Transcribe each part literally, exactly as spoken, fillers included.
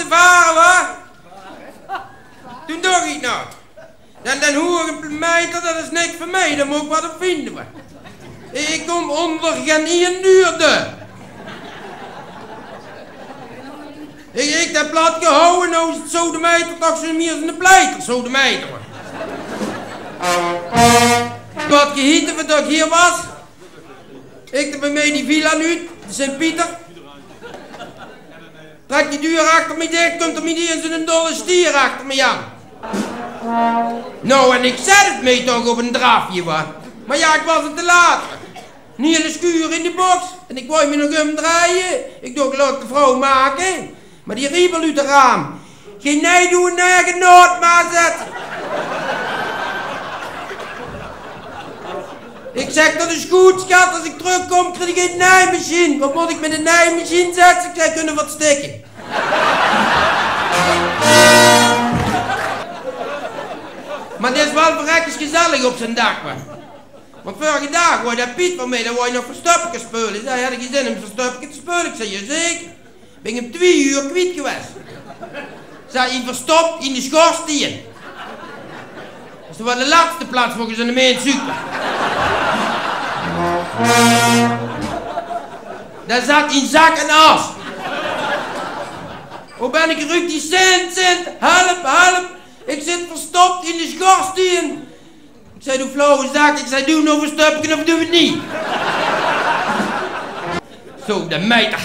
te vare, wa? Toen dach ik nog: dan, dan hoor ik een plemeiter, dat is niks veur mij, daar moet ik wat op vinden, wa. Ik kom onder geen ien duurde. Ik, ik dat plat gehouden, nou is het sodemieter toch zo meer als een pleiter, sodemieter. Wat gehieten we dat ik hier was. Ik heb bij mij die villa nu, de Sint-Pieter. Trek die deur achter mij dicht, komt er mij niet eens een dolle stier achter mij aan. Nou, en ik zet het mij toch op een drafje, wa. Maar ja, ik was het te laat. Een hele schuur in de box. En ik wou me nog omdraaien. Ik dacht, laat de vrouw maken. Maar die riep al uit de raam: "Geen nee doen, nee, genoot maar zet." Ik zeg: "Dat is goed, schat. Als ik terugkom, krijg ik een naaimachine." "Wat moet ik met een naaimachine?" zet ze. Ik zei: "Kunnen we wat stikken." Maar dit is wel verrekkers gezellig op zijn dak, wa. Want vorige daag wou dat Piet van mij, dan wou je nog verstoppertje spelen. Zei: "Had ik geen zin om verstoppertje te spelen?" Ik zei: "Jazeker." Ben ik hem twee uur kwijt geweest. Zat hij verstopt in de schoorsteen. Dat is toch wel de laatste plaats volgens een mens zoeken. Daar zat in zak en as. Hoe ben ik eruit? Die Sint, Sint, help, help. Ik zit verstopt in de schoorsteen. Ik zei: "Doe flauwe zak." Ik zei: "Doe nou verstoppertje of doe het niet." Zo, de meter.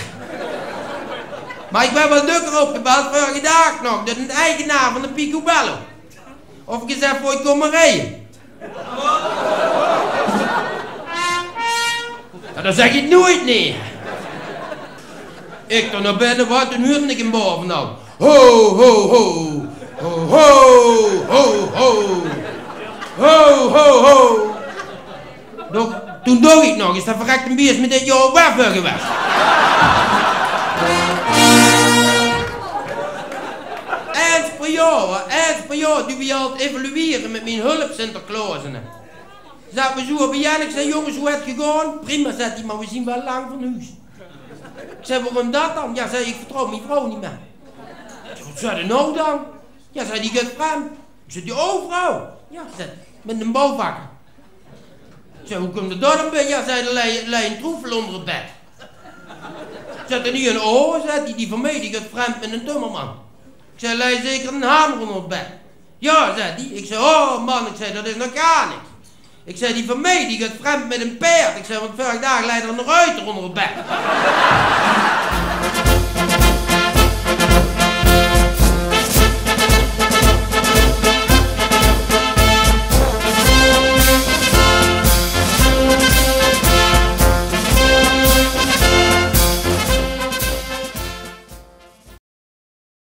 Maar ik ben wel dukker opgebeld, vorige daag nog, door de eigenaar van de Picobello. Of ik eens even ooit kon maar rijden. Ja, dan zeg ik nooit nee. Ik dan naar binnen, wat, toen huurde ik hem boven al: "Ho, ho, ho. Ho, ho, ho, ho. Ho, ho, ho." Doch, toen dacht ik nog: "Is dat verrekte beest me dit jaar wakker geweest?" Eens per jaar, hè, eens per jaar doen we altijd evalueren met mijn hulp Sinterklaas, hè. Zaten we zo op een: "Ik zei: 'Jongens, hoe het gegaan?'" "Prima," zet hij, "maar we zien wel lang van huis." Ik zei: "Waarom dat dan?" "Ja," zei, "ik vertrouw mijn vrouw niet meer." Ik zei: "Wat zei de nou dan?" "Ja," zei, "die gaat vreemd." Ik zei: "Die overal?" "Ja," zei, "met een bouwvakker." Ik zei: "Hoe komt het daar dan bij?" "Ja," zei, "er lei, lei een troefel onder het bed." Ik zei: "En niet een oor?" Zei die: "Die van mij, die gaat vreemd met een timmerman." Ik zei: "Lei zeker een hamer onder het bed?" "Ja," zei die. Ik zei: "Oh man," ik zei, "dat is nog gaar niks." Ik zei: "Die van mij, die gaat vreemd met een paerd." Ik zei: "Want vorige daag lei er een ruiter onder het bed."